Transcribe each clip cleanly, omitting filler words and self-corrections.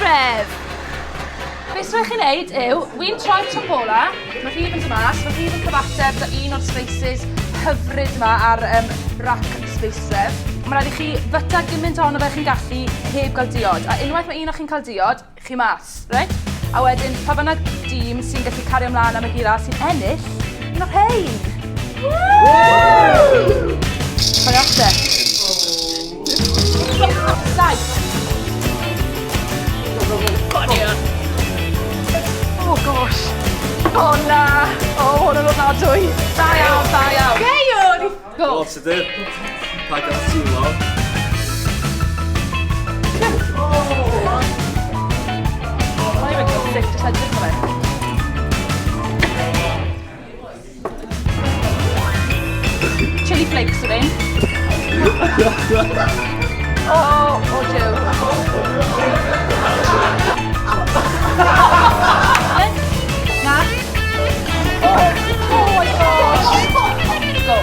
Tref. Be sy'n rhaid chi wneud yw, wy'n troi'r tombola, mae rhif yn dod mas, mae rhif yn cyfateb da un o'r spaces hyfryd yma ar um, rac Space Tref. Mae rhaid i chi fyta gymaint ohono fe chi'n gallu heb gael diod. A unwaith mae un o chi'n cael diod, chi mas, reit? A wedyn, pa bynnag dîm sy'n gallu cario ymlaen am y gira sy'n ennill, un o'r rhein! Woo! Rhoi off te. Saith. Oh gosh. Oh na. Oh, hwn yn ofnadwy. Da iawn, da iawn. Gewn! Go. Go, Tudur. Paid â teimlo. Mae'n even cael sick just edrych ar fe. Chili flakes yw'r un. Oh, oh, Joe. Na. Oh, oh my gosh. Go.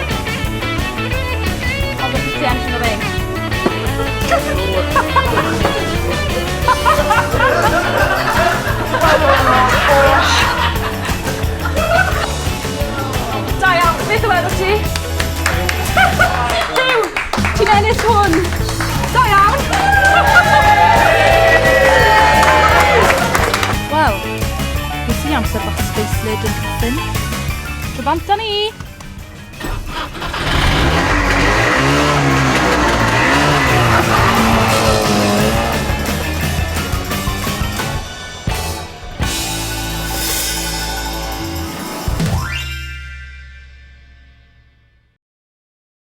Ond beth ti ennill yn o'r un? Da iawn, beth yw enw ti? Huw, ti'n ennill hwn. Da iawn. Wel, beth sy'n amser bach sbeislyd yn cyffin? Tro bant â ni!